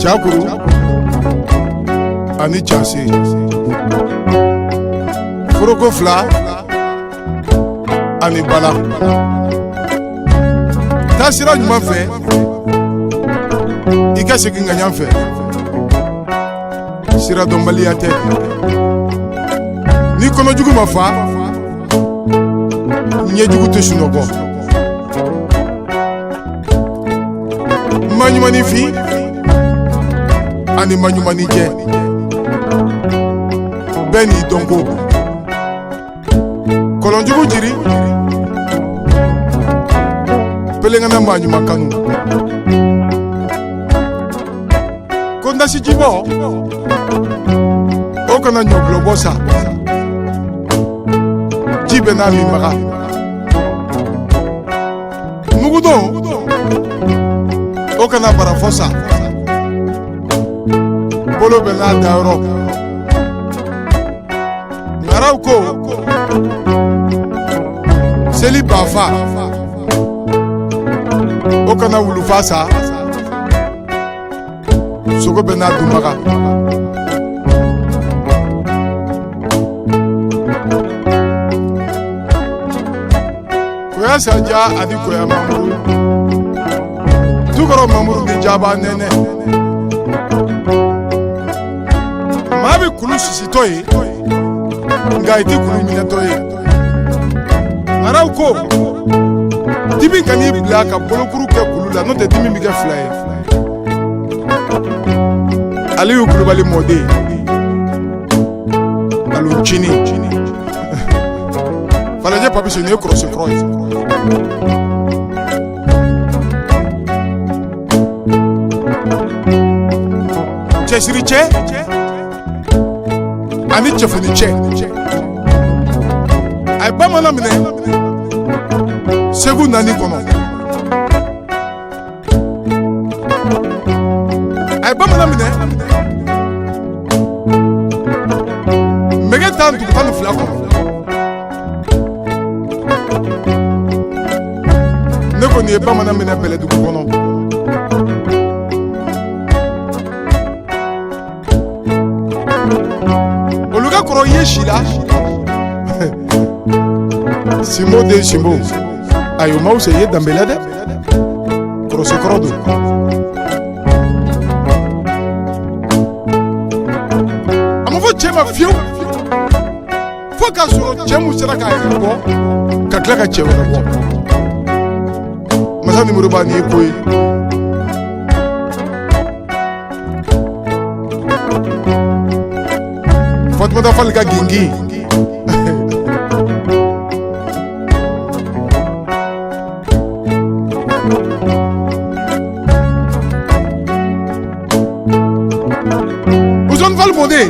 Cakuru ani Case, foroko fila ani bala. Taa sira ɲuman fɛ, i ka segin ŋaɲan fɛ, sira dɔnbaliya tɛ. Ni kɔnɔjugu ma fa, ɲɛjugu tɛ sunɔgɔ. Maɲumanifin ani maɲumaninjɛ, bɛɛ n'i dɔnko. Kɔlɔnjugu jiri pelenkana maa ɲuman kanu. Ko nasijibɔ o kana ɲɔgulɔbɔ sa, ji bɛ n'a minbaga. Mugudon o kana barafɔ sa, bolo bɛ n'a dayɔrɔ. Ŋaraw ko seli bafa o kana wulufa sa, sogo bɛ n'a dunbaga. Koya Saja ani Koya Mamuru, Tukɔrɔ Mamuru ni Jaba Nɛnɛ. Maa bɛ kulu sisitɔ ye, nka i tɛ kulu minɛtɔ ye. Ŋaraw ko dimi kan'i bila ka bolokuru kɛ kulu la, n'o tɛ dimi bɛ kɛ fila ye. Aliyu Kulubali mɔden Aluncini Falajɛ Papisi, nin ye kɔrɔsi kɔrɔ ye. Cɛsiri cɛ ani cɛfini cɛ, a ye bamanan minɛ Segu naani kɔnɔ. A ye bamanan minɛ Megetan dugu 12 kɔnɔ. Ne ko nin ye bamanan minɛ Bɛlɛdugu kɔnɔ. Olu ka kɔrɔ ye si la. Sinbo den Sinbo, ayi, o ma wusa i ye danbe la dɛ, kɔrɔsikɔrɔ don. A ma fɔ cɛ ma fiyewu fo k'a sɔrɔ cɛ mun sera k'a yɛrɛ bɔ ka tila ka cɛ wɛrɛ bɔ. Masa Nimoriba, nin ye ko ye. Fatumata Fali ka gingin. Usman Fali mɔden,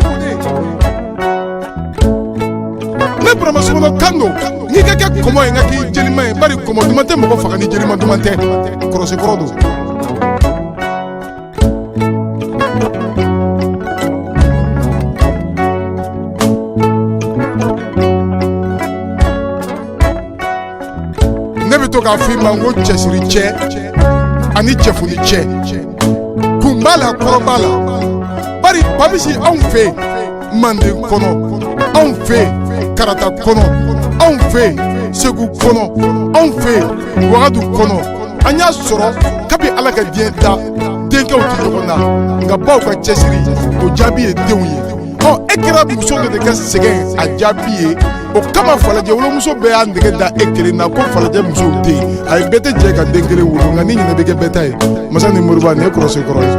ne Burama Sumano kan don n'i ka kɛ kɔmɔ ye, n ka k'i jelima ye, bari kɔmɔ duman tɛ mɔgɔ faga ni jelima duman tɛ. Kɔrɔsikɔrɔ don. Ne bɛ to k'a f'i ma n ko cɛsiri cɛ ani cɛfoni cɛ, kun b'a la, kɔrɔ b'a la, bari Papisi, anw fɛ yen Manden kɔnɔ, anw fɛ yen Karata kɔnɔ, anw fɛ yen Segu kɔnɔ, anw fɛ yen Wagadu kɔnɔ, an y'a sɔrɔ kabi Ala ka diɲɛ da, denkɛw tɛ ɲɔgɔn na, nka baw ka cɛsiri o jaabi ye denw ye. Ɔ, e kɛra muso dɔ de ka sɛgɛn a jaabi ye. O kama Falajɛ wolomuso bɛɛ y'a nege da e kelen na ko Falajɛ musow den. Ayi, bɛɛ tɛ jɛ ka den kelen wolo, nka ni ɲinɛ bɛ kɛ bɛɛ ta ye. Masa ni Moriba, nin ye kɔrɔsi kɔrɔ ye.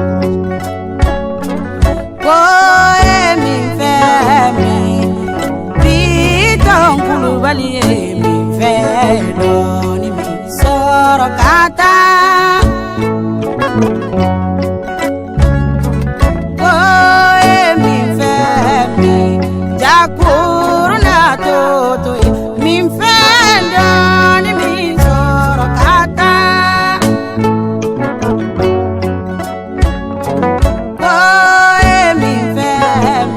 Ko ye min fɛ min, Bitɔn Kulubali ye min fɛ dɔɔni min sɔrɔ ka taa. Ko ye min fɛ min, jakuru n'a toto ye min fɛ dɔɔni min sɔrɔ ka taa. Ko ye min fɛ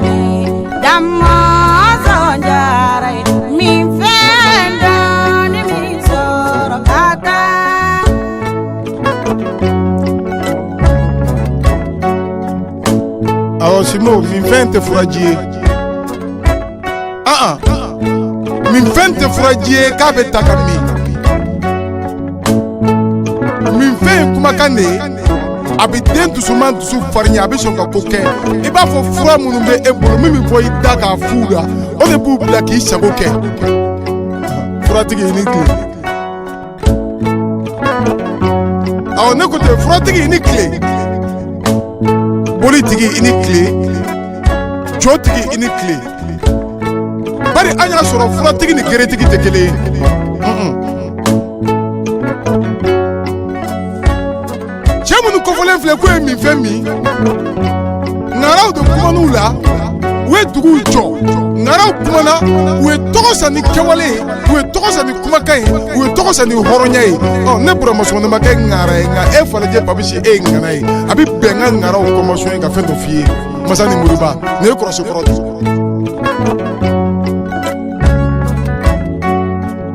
min, Damɔzɔn Jara ye min fɛ dɔɔni min sɔrɔ. Minfɛn tɛ furaji ye, an minfɛn tɛ furaji ye k'a bɛ ta ka min. Minfɛn ye kumakan de ye, a bɛ den dusuman dusu farinya, a bɛ sɔn ka ko kɛ. I b'a fɔ fura minnu bɛ e bolo, min bɛ bɔ i da k'a f'u la, o de b'u bila k'i sago kɛ. Furatigi, i ni tile. Awɔ, ne ko ten, furatigi, i ni tile. Bolitigi, i ni tile. Jotigi, i ni tile. Bari an y'a sɔrɔ furatigi ni geretigi tɛ kelen ye. Cɛ minnu kofɔlen filɛ k'u ye minfɛn min, ŋaraw de kuman'u la, u ye duguw jɔ. Ŋaraw kumana, u ye tɔgɔ san ni kɛwale ye, u ye tɔgɔ san ni kumakan ye, u ye tɔgɔ san ni hɔrɔnya ye. Ɔ, ne Burama Sumano ma kɛ ŋara ye, nka e Falajɛ Babisi, e ye ŋana ye. A bɛ bɛn n ka ŋaraw kɔmasɔn ye ka fɛn dɔ f'i ye. Masa ni Moriba, nin ye kɔrɔsi kɔrɔ de.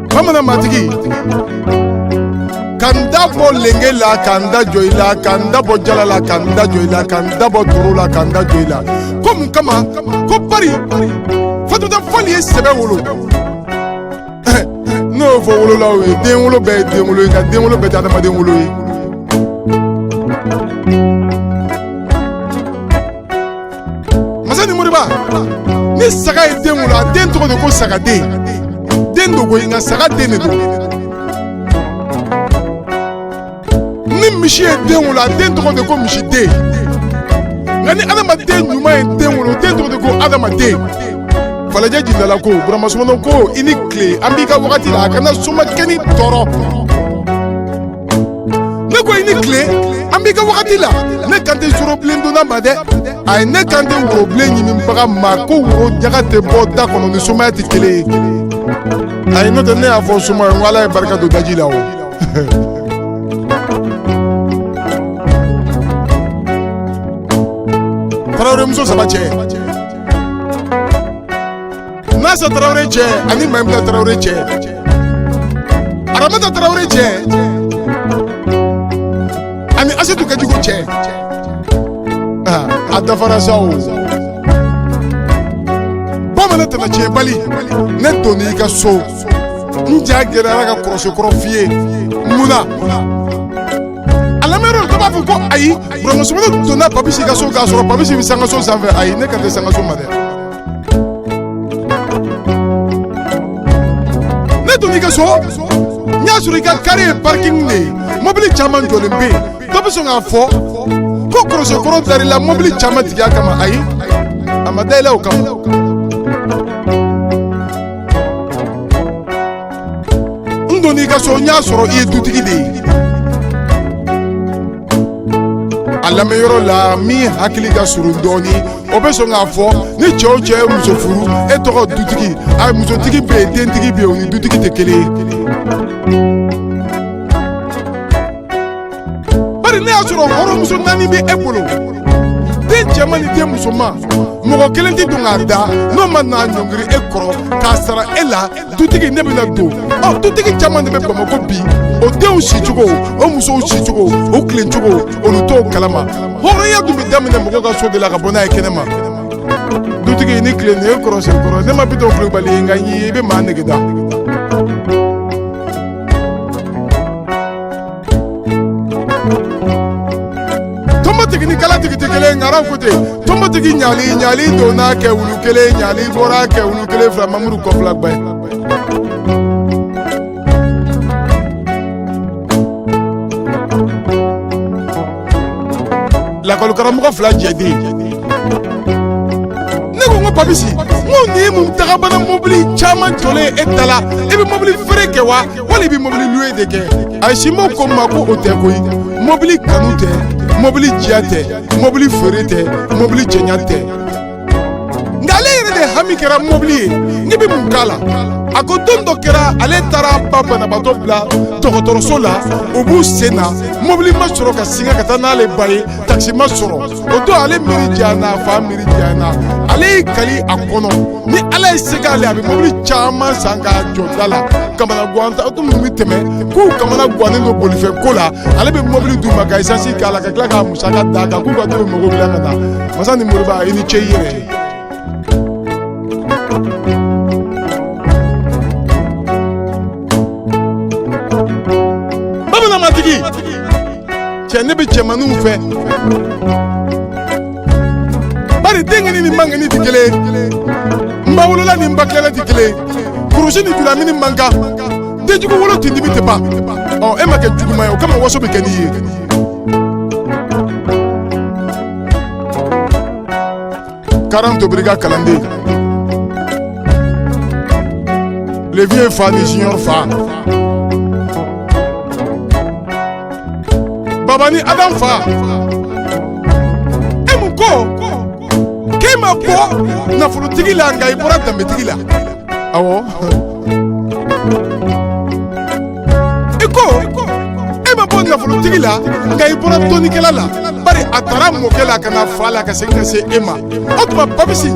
Bamanan matigi, ka n da bɔ lenge la, ka n da jɔ i la, ka n da bɔ jala la, ka n da jɔ i la, ka n da bɔ toro la, ka n da jɔ i la. Ko mun kama? Ko bari Fatumata Fali ye sɛbɛ wolo. N'o y'o fɔ wololaw ye, den wolo bɛɛ ye den wolo ye, nka den wolo bɛɛ tɛ adamaden wolo ye. Masa ni Moriba, ni saga ye den wolo, a den tɔgɔ de ko sagaden. Den don koyi, nka saga den de don. Ni misi ye den wolo, a den tɔgɔ de ko misiden. Nka ni adamaden ɲuman ye den wolo, den tɔgɔ de ko adamaden. Falajɛ jindala ko Burama Sumano ko i ni tile, an b'i ka wagati la, a kana somakɛni tɔɔrɔ. Ne ko i ni tile, an b'i ka wagati la. Ne kan tɛ sorobilen donna ma dɛ, ayi, ne kan tɛ worobilen ɲinibaga ma, ko woro ɲaga tɛ bɔ da kɔnɔ ni somaya tɛ kelen ye. Ayi, n'o tɛ ne y'a fɔ soma ye, n ko Ala ye barika don daji la o. Tarawele muso saba cɛ, Nasa Tarawele cɛ ani Mayimuna Tarawele cɛ, Aramata Tarawele cɛ ani Asetu Kajugu cɛ, a dafara sa o. Bamanan tɛna tiɲɛbali, ne donn'i ka so, n ja gɛlɛyara ka kɔrɔsi kɔrɔ f'i ye. Mun na a lamɛnyɔrɔ dɔ b'a fɔ ko ayi, Burama Sumano donna Babisi ka so k'a sɔrɔ Babisi bɛ sankaso sanfɛ? Ayi, ne kan tɛ sankaso ma dɛ. Ne donn'i ka so, n y'a sɔrɔ i ka kare ye parking de ye, mobili caman jɔlen bɛ yen. Dɔ bɛ sɔn k'a fɔ ko kɔrɔsɛkɔrɔ dar'i la mobili caman tigiya kama. Ayi, a ma da i la o kama. N donn'i ka so, n y'a sɔrɔ i ye dutigi de ye. A lamɛnyɔrɔ la, min hakili ka surun dɔɔni, o bɛ sɔn k'a fɔ ni cɛ o cɛ ye muso furu, e tɔgɔ dutigi. A musotigi bɛ yen, dentigi bɛ yen, o ni dutigi tɛ kelen ye. Bari ne y'a sɔrɔ hɔrɔnmuso naani bɛ e bolo, den cɛman ni den musoman. Mɔgɔ kelen tɛ don k'a da n'o ma n'a ɲɔngiri e kɔrɔ k'a sara e la. Dutigi, ne bɛna don. Ɔ, dutigi caman de bɛ Bamakɔ bi, o denw sicogo, o musow sicogo, o tilencogo, olu t'o kalama. Hɔrɔnya dun bɛ daminɛ mɔgɔ ka so de la ka bɔ n'a ye kɛnɛ ma. Dutigi, ni tile, nin ye kɔrɔsɛ kɔrɔ. Ne ma Bitɔn Kulubali ye, nka n y'i ye, i bɛ maa nege da. Tɔnbɔtigi ni kalatigi tɛ kelen, ŋaraw ko ten. Tɔnbɔtigi ɲali ɲali donna kɛ wulu kelen, ɲali bɔra kɛ wulu kelen, fila mamuru kɔ fila gbɛ. Lakɔlikaramɔgɔ fila jɛden. Ne ko n ko Babisi, n ko nin ye mun tagabana mobili caman jɔlen e da la? E bɛ mobili feere kɛ wa, wali i bɛ mobili luwe de kɛ? A simbo ko n ma ko o tɛ koyi, mobili kanu tɛ, mobili diya tɛ, mobili feere tɛ, mobili cɛɲa tɛ, nka ale yɛrɛ de hami kɛra mobili ye. Ne bɛ mun k'a la? A ko don dɔ kɛra, ale taara ba banabaatɔ bila dɔgɔtɔrɔso la, o b'u sen na, mobili ma sɔrɔ ka singa ka taa n'ale ba ye, takisi ma sɔrɔ. O don ale miiri janyana, a fa miiri janyana. Ale y'i kali a kɔnɔ ni Ala ye se k'ale, a bɛ mobili caman san k'a jɔ da la. Kamana guwan tɔ minnu bɛ tɛmɛ k'u kamana guwannen don bolifɛn ko la, ale bɛ mobili d'u ma ka esansi k'a la, ka tila k'a musaka d'a kan, k'u ka t'u mago dilan ka na. Masa ni Moriba, i ni ce i yɛrɛ ye. Bamanan matigi cɛ, ne bɛ cɛmanninw fɛ, bari denkɛni ni mankɛni tɛ kelen ye, n ba wolola ni n ba tilala tɛ kelen ye, kurusi ni julamini man kan, denjugu wolo tindimi tɛ ban. Ɔ, e ma kɛ juguman ye, o kama waso bɛ kɛ n'i ye. Karan tobiri ka kalanden, le vieux fa ni junior fa, baba ni adam fa, e mun ko k'e ma bɔ nafolotigi la, nka i bɔra danbetigi la. Awɔ, i ko e ma bɔ nafolotigi la, nka i bɔra dɔnnikɛla la, bari a taara mɔkɛ la ka na fa la ka segin ka se e ma. O tuma Papisi,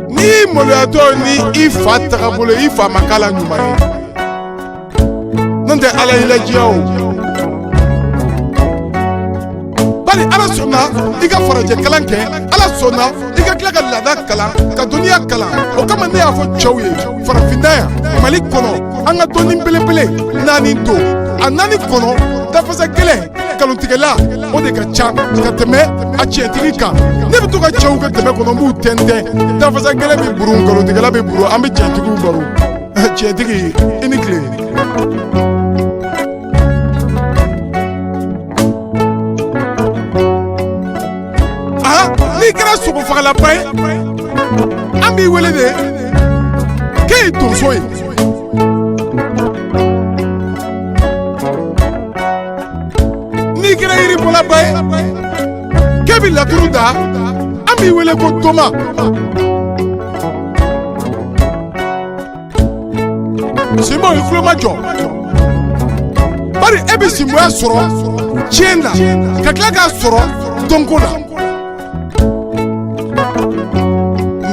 n'i maloyatɔ ni i fa tagabolo, i fa ma k'a la ɲuman ye, n'o tɛ Ala y'i ladiya o, bari Ala sɔnna i ka farajɛ kalan kɛ, Ala sɔnna i ka tila ka laada kalan, ka dɔnniya kalan. O kama ne y'a fɔ cɛw ye, farafinna yan, Mali kɔnɔ, an ka dɔnni belebele naani don. A naani kɔnɔ, dafasa gɛlɛn, nkalontigɛla, o de ka ca ka tɛmɛ a tiɲɛtigi kan. Ne bɛ to ka cɛw ka kɛmɛ kɔnɔ, n b'u tɛntɛn. Dafasa gɛlɛn bɛ burun, nkalontigɛla bɛ burun, an bɛ tiɲɛtigiw baro. Tiɲɛtigi, i ni tile. N'i kɛra sogofagalaba ye, an b'i wele de k'e ye donso ye. N'i kɛra yiribɔlaba ye k'e bɛ laturu da, an b'i wele ko toma. Sinbo, i tulo majɔ, bari e bɛ sinboya sɔrɔ tiɲɛ na, ka tila k'a sɔrɔ dɔnko la.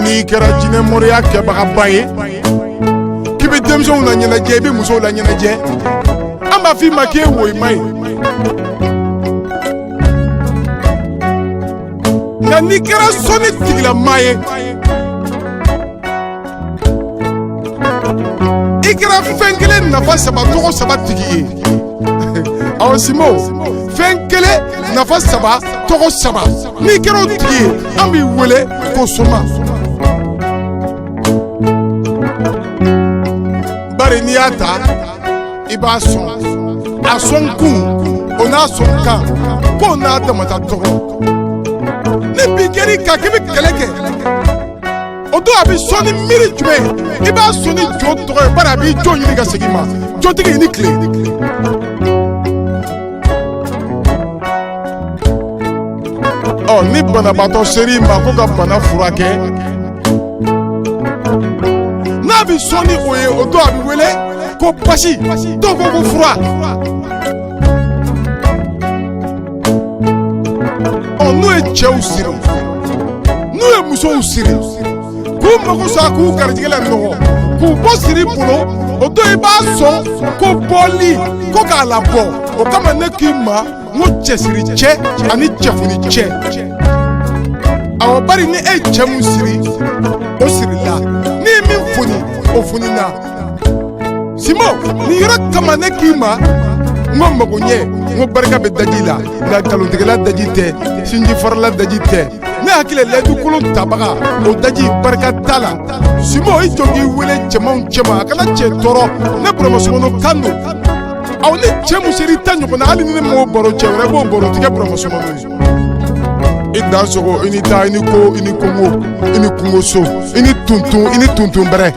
N'i kɛra jinɛ moriya kɛbagaba ye, k'i bɛ denmisɛnw la ɲɛnajɛ, i bɛ musow la ɲɛnajɛ, an b'a f'i ma k'e ye woyima ye. Nka n'i kɛra sɔnni tigilama ye, i kɛra fɛn kelen nafa saba tɔgɔ saba tigi ye. Awɔ Simo, fɛn kelen nafa saba tɔgɔ saba, n'i kɛra o tigi ye, an b'i wele ko soma. Bari n'i y'a ta, i b'a sɔn, a sɔn kun o n'a sɔn kan k'o n'a damata tɔgɔ. Ni bin kɛr'i kan k'i bɛ kɛlɛ kɛ, o don a bɛ sɔn ni miiri jumɛn ye? I b'a sɔn ni jo tɔgɔ ye, bari a b'i jo ɲini ka segin i ma. Jotigi, i ni tile. Ɔ, ni banabaatɔ ser'i ma ko ka bana furakɛ, n'a bɛ sɔn ni o ye, o don a bɛ wele ko basi, dɔw ko ko fura. Ɔ, n'u ye cɛw siri, n'u ye musow siri k'u mago sa, k'u garijɛgɛ la nɔgɔ, k'u bɔ siri bolo, o don i b'a sɔn ko bɔli ko k'a labɔ. O kama ne k'i ma n ko cɛsiri cɛ ani cɛfoni cɛ. Awɔ, bari ni e ye cɛ mun siri, o sirila, n'i ye min foni, o fonina. Simo, nin yɔrɔ kama ne k'i ma n ko magoɲɛ, n ko barika bɛ daji la, nka nkalontigɛla daji tɛ, sinji farala daji tɛ. Ne hakili layidu kolon tabaga, o daji barika t'a la. Simo, i jɔ k'i wele cɛmanw cɛma, a kana cɛ tɔɔrɔ. Ne Burama Sumano kan don. Aw ni cɛ mun ser'i ta ɲɔgɔn na, hali ni ne m'o baro, cɛ wɛrɛ b'o baro, o tɛ kɛ Burama Sumano ye. I dan sogo, i ni taa, i ni ko, i ni kongo, i ni kungoso, i ni tuntun, i ni tuntun bɛrɛ.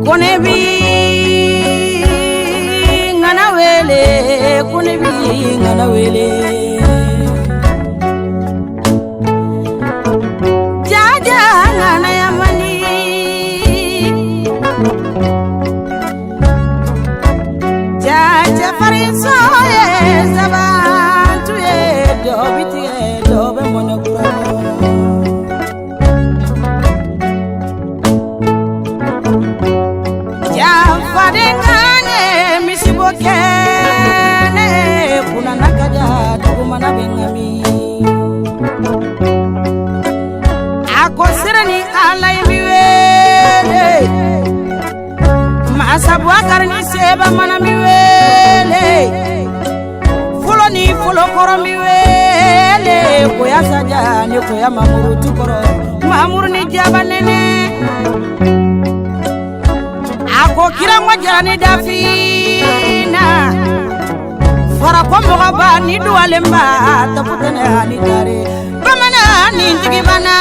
Ko ne bi ŋana wele, ko ne bi ŋana wele. Jaja ŋana ya man di. Jaja farin so. Bubakari ni seba mana mi wele fɔlɔ ni fɔlɔ kɔrɔ mi wele koya saja ni koya mamuru tukɔrɔ mamuru ni jaba nɛnɛ a ko kira ma jara ni dafina farakɔ mɔgɔba ni duwalenba tafutɛnɛ ani tare bamanan ni jigibana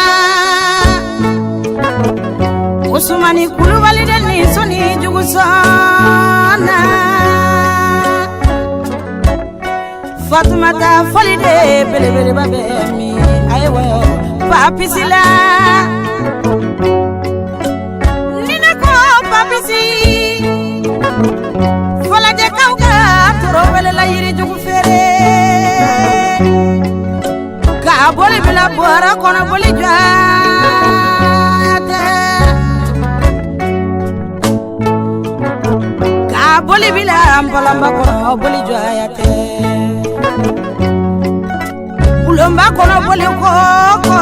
Usumani Kulubali de ni sɔnni jugu sɔnna Fatumata fɔli de belebeleba bɛ min ayiwa papisi la ni ne ko papisi falajɛkaw ka toro welela yirijugu feere k'a boli bila bɔrɛ kɔnɔ boli jɔ tɛ k'a boli bila npalanba kɔnɔ boli jɔya tɛ bulonba kɔnɔ boli koko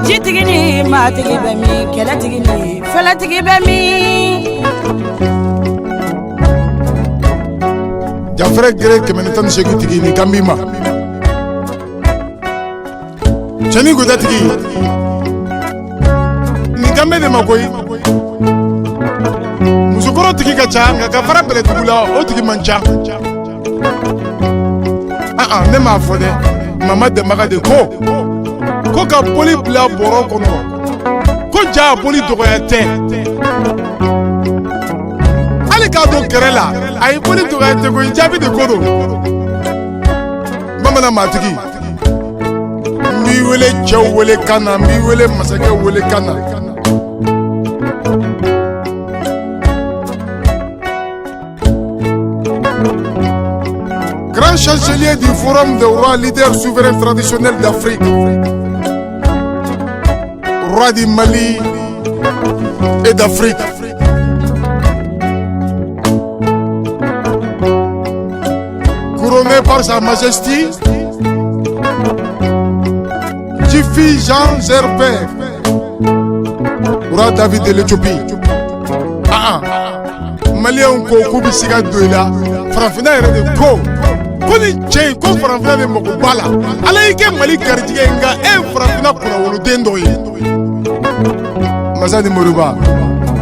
jitigi ni maatigi bɛ min kɛlɛtigi ni fɛlɛtigi bɛ min. Jafɛrɛ gere 118 tigi nin kan b'i ma cɛni goda tigi nin kan bɛ de ma koyi musokɔrɔ tigi ka ca nka ka fara bɛlɛdugu la o tigi man ca aa ne m'a fɔ dɛ mama dɛnbaga de ko ko ka boli bila bɔrɔ kɔnɔ ko ja boli dɔgɔya tɛ hali k'a don kɛrɛ la a ye boli dɔgɔya tɛ koyi jaabi de ko don bamanan maatigi n b'i wele cɛw wele kan na n b'i wele masakɛ wele kan na Grand chancelier du Forum des rois leaders souverains traditionnels d'Afrique, roi du Mali et d'Afrique. Couronné par Sa Majesté, Jifi Jean Zerbe, roi David de l'Éthiopie. Ah ah. Maliyɛnw ko k'u bɛ siga don i la farafinna yɛrɛ de ko ko ni cɛ in ko farafinna de mago b'a la ala y'i kɛ mali garijɛgɛ ye nka e ye farafinna kunnawoloden dɔ ye masa ni moriba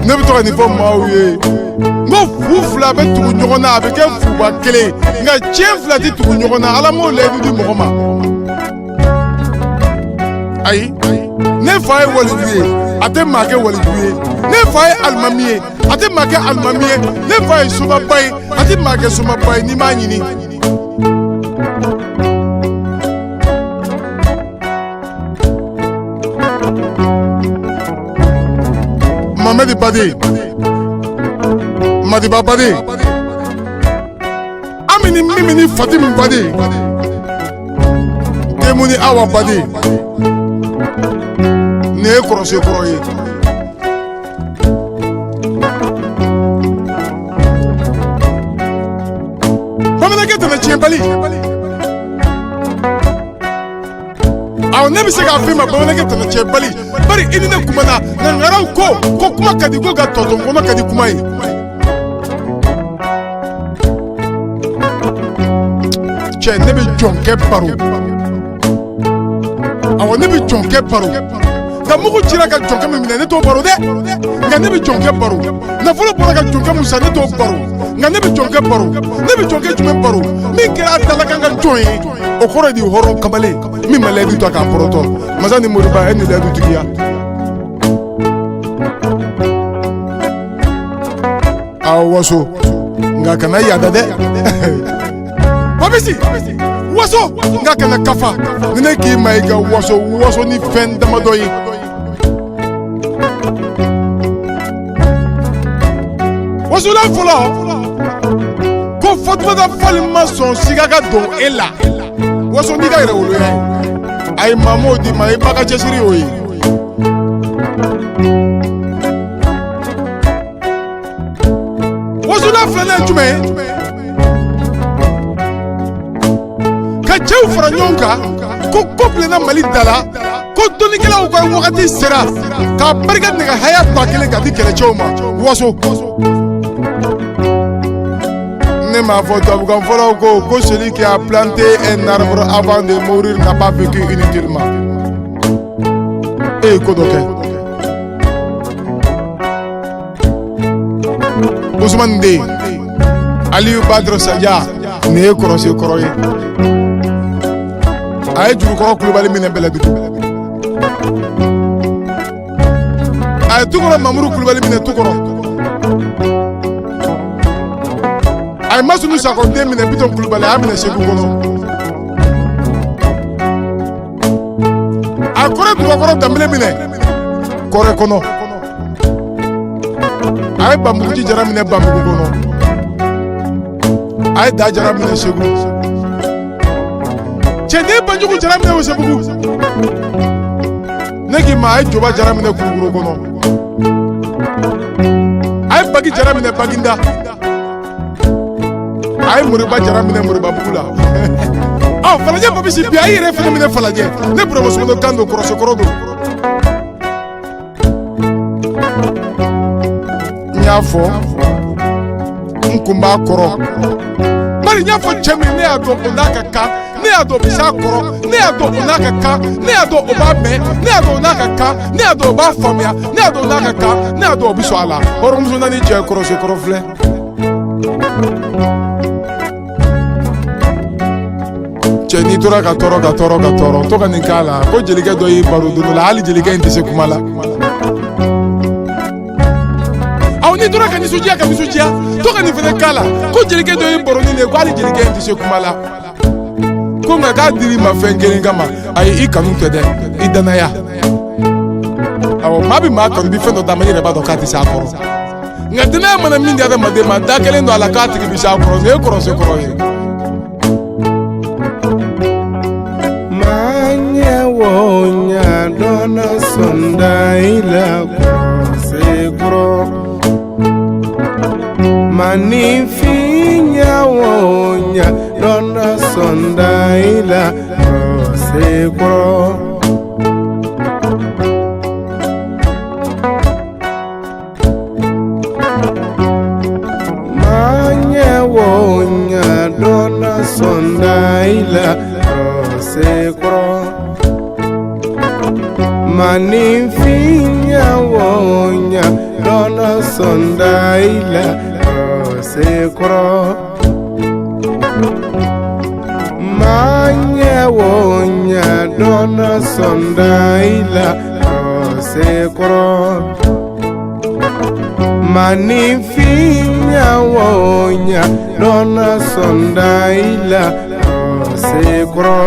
ne bɛ to ka nin fɔ maaw ye n ko fu fila bɛ tugu ɲɔgɔn na a bɛ kɛ fuba kelen nka tiɲɛ fila tɛ tugu ɲɔgɔn na ala m'o layidu di mɔgɔ ma ayi ne fa ye waliju ye a tɛ maa kɛ waliju ye ne fa ye alimami ye a tɛ maa kɛ alimami ye ne fa ye somaba ye a tɛ maa kɛ somaba ye n'i m'a ɲini. Mamadi Bade Madiba Bade Ami ni Mimi ni Fatimi Bade Demu ni Awa Bade nin ye kɔrɔsi kɔrɔ ye. Bamanankɛ tɛmɛ tiɲɛbali awɔ ne bɛ se k'a f'i ma bamanankɛ tɛmɛ tiɲɛbali bari i ni ne kumana nka ŋaraw ko ko kuma ka di ko ka tɔtɔn kɔnɔ ka di kuma ye. Cɛ ne bɛ jɔnkɛ baro awɔ ne bɛ jɔnkɛ baro nka mugu cira ka jɔnkɛ min minɛ ne t'o baro dɛ nka ne bɛ jɔnkɛ baro nafolo bɔra ka jɔnkɛ mun san ne t'o baro nka ne bɛ jɔnkɛ baro ne bɛ jɔnkɛ jumɛn baro min kɛra a dalakan ka jɔn ye o kɔrɔ de hɔrɔn kamalen min ma layidu ta k'a kɔrɔtɔ masa ni moriba e ni layidu tigiya aw waso nka kana yaada dɛ papisi waso nka kana kafa ni ne k'i ma i ka waso waso ni fɛn damadɔ ye wasola fɔlɔ ko fatumata fali ma sɔn siga ka don e la waso n'i ka yɛrɛwoloya ye a ye maa m'o d'i ma i ba ka cɛsiri y'o ye wasola filanan ye jumɛn ye ka cɛw fara ɲɔgɔn kan ko ko bilenna mali da la ko dɔnnikɛlaw ka wagati sera k'a barika nɛgɛ haya 1000 ka di kɛlɛcɛw ma waso. Ne m'a fɔ tubabukan fɔlaw ko ko celui qui a planté un arbre avant de mourir n'a pas vécu inutilement. E ye ko dɔ kɛ. Usumani den Aliyu Badara Saja, nin ye kɔrɔse kɔrɔ ye. A ye Jurukɔrɔ Kulubali minɛ Bɛlɛdugu. A ye Tukɔrɔ Mamuru Kulubali minɛ Tukɔrɔ. A ye Masunu Sakɔ den minɛ, Bitɔn Kulubali, a y'a minɛ Segu kɔnɔ. A ye Kɔrɛ Dugakɔrɔ Danbele minɛ Kɔrɛ kɔnɔ. A ye Banbuguji Jara minɛ Banbugu kɔnɔ. A ye Da Jara minɛ Segu. Cɛden Banjugu Jara minɛ Wɛsɛbugu. Ne k'i ma, a ye Joba Jara minɛ Kulukoro kɔnɔ. A ye Bagi Jara minɛ Baginda. A ye Moriba Jara minɛ Moribabugu la. Ɔ, Falajɛ Babisi bi, a y'i yɛrɛ fɛnɛ minɛ Falajɛ. Ne Burama Sumano kan don, kɔrɔsokɔrɔ don. N y'a fɔ, n kun b'a kɔrɔ, bari n y'a fɔ cɛ min, ne y'a dɔn o n'a ka kan, ne y'a dɔn o bɛ s'a kɔrɔ, ne y'a dɔn o n'a ka kan, ne y'a dɔn o b'a mɛn, ne y'a dɔn o n'a ka kan, ne y'a dɔn o b'a faamuya, ne y'a dɔn o n'a ka kan, ne y'a dɔn o bɛ sɔn a la. Hɔrɔnmuso naani cɛ kɔrɔsokɔrɔ filɛ. Cɛ, n'i tora ka tɔɔrɔ ka tɔɔrɔ ka tɔɔrɔ, to ka nin k'a la. Ko jelikɛ dɔ y'i baro don dɔ la, hali jelikɛ in tɛ se kuma la. Aw, n'i tora ka nisɔndiya ka nisɔndiya, to ka nin fana k'a la. Ko jelikɛ dɔ y'i baro ni nin ye, ko hali jelikɛ in tɛ se kuma la. Ko nka k'a dir'i ma fɛn kelen kama. Ayi, i kanu tɛ dɛ, i danaya. Awɔ, maa bɛ maa kanu, i bɛ fɛn dɔ d'a ma, i yɛrɛ b'a dɔn k'a tɛ se a kɔrɔ. Nka danaya mana min di adamaden ma, da kelen don a la k'a tigi bɛ se a kɔrɔ. Nin ye kɔrɔse kɔrɔ ye. Maa ɲɛ wo ɲa dɔnna sɔnda i la kɔrɔse kɔrɔ. Maninfin ɲa wo ɲa dɔnna sɔnda i la kɔrɔse kɔrɔ. Maa ɲɛ wo ɲa dɔnna sɔnda i la kɔrɔse kɔrɔ. Maninfin ɲa wo ɲa dɔnna sɔnda i la kɔrɔse kɔrɔ. Maa ɲɛ wo ɲa dɔnna sɔnda i la kɔrɔse kɔrɔ. Maninfin ɲa wo ɲa dɔnna sɔnda i la kɔrɔse kɔrɔ.